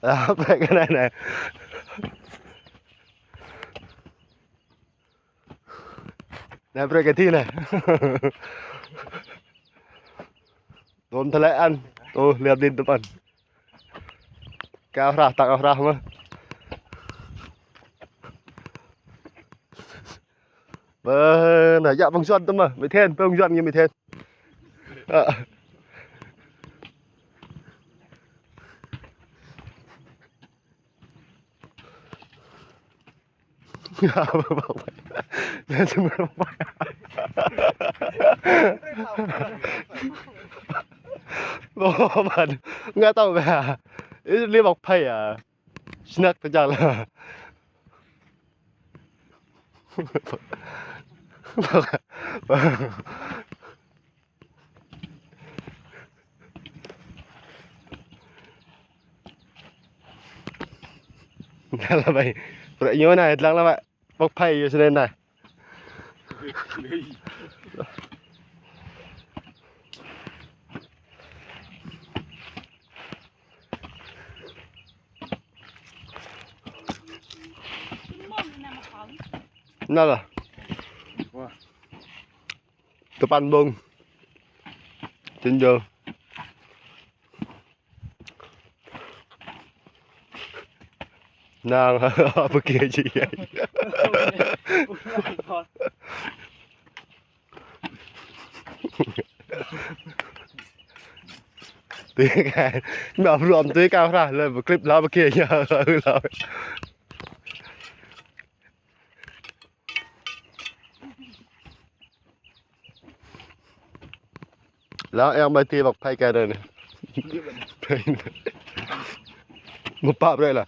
ເອົາ ແປກກັນໄດ້ນະ ນາຍແປກກັນທີນະ ໂດນທະແລະອັນ ໂອ້ ເຫຼືອບດິນຕະປັນ ກາວຮາ ຕັກເອົາຮາມາ ເບິ່ງນະ ຢາກເບິ່ງຊອນຕະມາ ໄມເທນ ເບິ່ງຊອນຍັງໄມເທນ ເອີ. ບໍ່ ມັນ ງາເຕົາແບ ເອີ ເລີຍບັກໄຜ່ອະ ສະໜັກກະຈັງລະ ລະໄປ ປະໂຍນນະ ຫຼັງລະໄປ ບັກໄຜ່ຢູ່ຊະເດນນະ ນັ້ນລະ ຕະປັນບົງ ຈິນໂຢ ນາງ ປະເກຈີ ຕີກາຍ ມາພວມ ຕີກາຍ ເລີຍ ຄລິບລາວ ປະເກຍ ລາວ. ແລ້ວແອງໄປຕີບັກໄຜ່ແກເດີນີ້ ບໍ່ປາບໄດ້ລະ.